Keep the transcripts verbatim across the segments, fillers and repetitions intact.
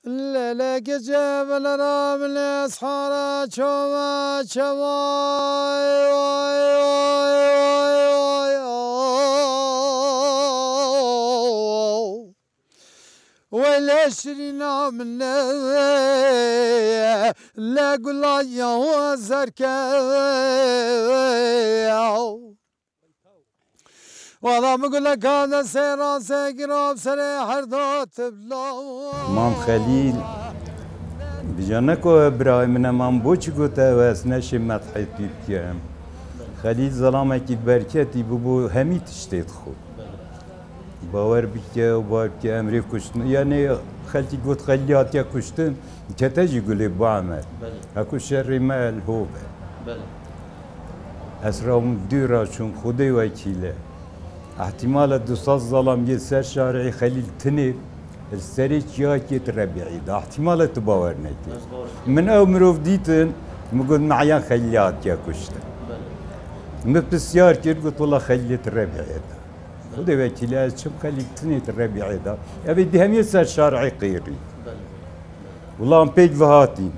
Lele gece velara min eshara çova çevay, vay, vay, vay, vay, oh. Wele şirîna min e, le gula ya zerke. Wala min guleka de sê rase girab serê her do tibla. Mam Xelîl, dija ne ku birayê min e, mam bo çi gote ew, ez neşê medhê tî bikim. Xelîl zelamekî berketî bû, bû hemî tiştê dixwe. Bawer bike û bawer bike emrê kuştin. Yanê xelkî got Xelîl hatiye kuştin, kete jî gulê ba Emer. Belê. Heko şerê me li ho be. Belê. Ez rawim dû ra çûm, Xwedê wekîl e. Ehtimale du sed zalam yê ser şarê Xelîl tinê, li serê çiyakê ti Rebî'ê de. Ehtimale tu bawer nekî. Ez bawer dikim. Min ew mirov dîtin, min got, meyan Xelîl hatiye kuştin. Belê. Min pisyar kir, got, wela Xelîlê ti Rebî'ê de. Xwedê wekîl e, ez çim Xelîl tinê di Rebî'ê de. Ev ê di hemiyê ser şarê qêrî. Belê. Wela em pêk ve hatîn.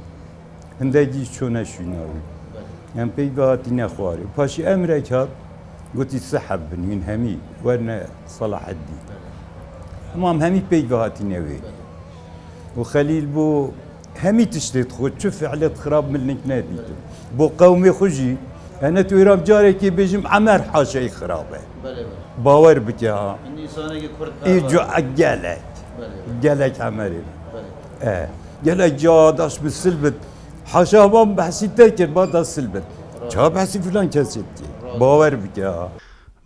Hindekî çûne şûna wî. Belê. Em pêk ve hatîne xwarê. Paşî emrek hat, gotî siheb bin, hûn hemî werne Selaheddîn. Belê. Hema em hemî pêk ve hatîne wê. Belê. Û Xelîl bû Hemî tiştê xwe, çi fiilêt xirab min nik nedîtin. Bo qewmê xwe jî, ene tu êram carekê bêjim, Emer haşeyî xirab e. Belê, belê. Bawer bike ha. Min însanekî kurd Î perwer. Cu-, gelek. Belê, belê. Gelek Emerê. Belê. E, gelek ca daş bi Silbit. Haşa ban behsî te kir, ba da Silbit. Rast. Ça behsî filan kesê dikê. Rast. Bawer bike ha.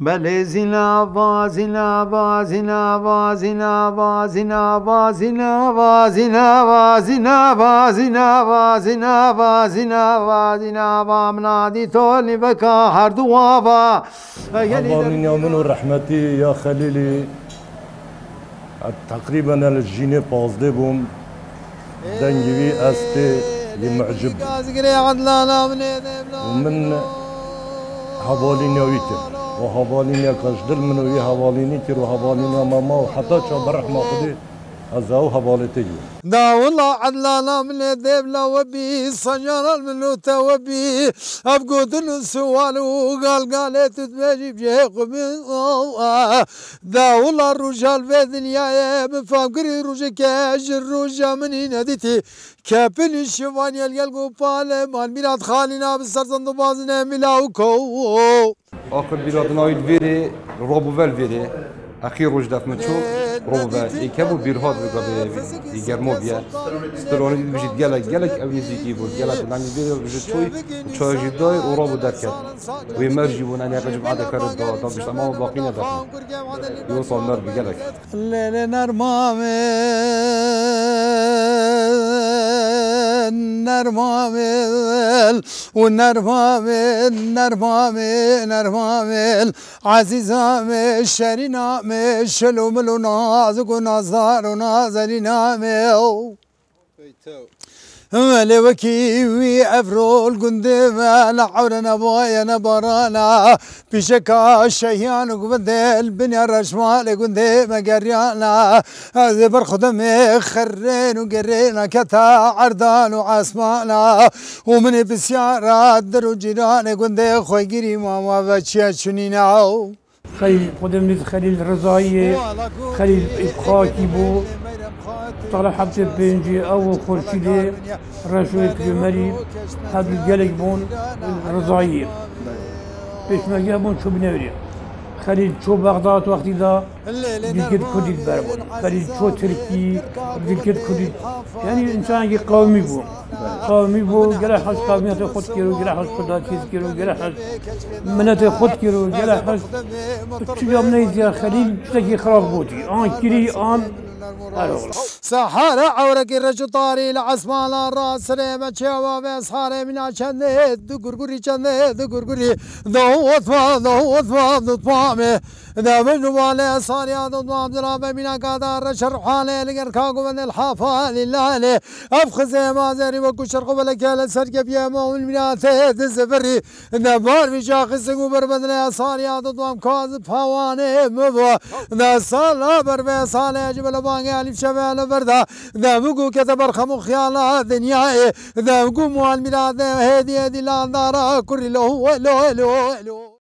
Belê zînava, zînava, zînava, zînava, zînava, zînava, zînava, zînava, zînava, zînava, zînava, zînava, min a dî to nîveka herdu ava. Hevalîniya min û rehmetî ya Xelîlî, teqrîben ez li jînê pazdeh bûm. Dengê wî ez pê yê mucib bûm. Û min hevalîniya wî kir. Û hevalîniyeka ji dil min û wî hevalînî kir û hevalîniya me ma û heta çawa bi rehma Xwedê ez ew hevalê tê yû. Da wila edlana min ê dêvla we bî, sacaran min û te we bî. Ev gotin û siwal û galgalê tu dibêjî bicihê xwe bî. Da wila roja li vê dinyayê min fam kirî rojeke ji roja min î nedîtî. Kepilî şivaniyê li gel gopalê mal mîrat xalîna bi ser zend û bazinê mîla û ko. Aqil bîra dinawî li vêrê, rabû vel vêrê. Eqî roj def min çû, rabû vel. Ê kebû bîr hat vê gavê, ê germo biye. Stilonî dibijît gelek, gelek ew nêzîkî bû. Gelek lengî vêrê ji çûy, çay jî dayê û rabû derket. Wê mer jî bûn, enê qecim ade kar da, da bişt ema baqî ne derket. Yo sal mer bi gelek. Lêlê nermamê, nermamê, û nermamê, nermamê, nermamê, ezîzamê, şerînamê, şil û mil û nazik û nazdar û nazerînamê. Welê wekî wî evrol gundê me, ne ewre ne baye ne barana. Pîşeka şehiyan û guvendê li binya reşmalê gundê me geriyana. Ez ê ber xudemê xerrên û gerêna keta erdan û esmana. Û min ê pisyara dir û cîranê gundê xwe girî mama ve çiye çunîna. Xelîl, xwedê min dît Xelîl Rizayî ye. Xelîl Xakî bû. Sala heftê pêncî ew û Xurşîdê Reşoyê Kirêmerî hevdû gelek bûn Rizayî. Pêşmerge bûn çû binevrê. Xelîl çû Bexdad wextî da dilkêt Kurdî ber bûn. Xelîl çû Tirkî dilkêt Kurdî. Yanî însanekî qewmî bû. Qewmî bû, gelek hej qewmiyetê xwe dikir û gelek hej kurdatiyê dikir û gelek hej miletê xwe dikir û gelek hej çi cam neyîtiya Xelîl tiştekî xirab gotî. An kirî, an her oxla. Sehara ewrekî reş û tarî li esmana ra sirê me çêwa vê sarê mîna çendê du gurgurî çendê du gurgurî. Dawet va, dawet va, dutpamê. Demej û balê sariya dutpam zira ve mîna kada reşer halê li ger ka guvendê li hafa lîlalê. Ev xizê mazerî wekû şerq û felekê li ser kepiyê mewil mîna tê dizivirî. Demar vî şaxisik û berbedilê sariya dutpam kaz pawanê mi bu. De sala ber vê salê ji bile Alîf şeve li vir de, de bû ku kete ber xem û xiyala dinyayê, de bû ku mual mîra de hêdî hêdî landara kurî lo, lo, lo, lo.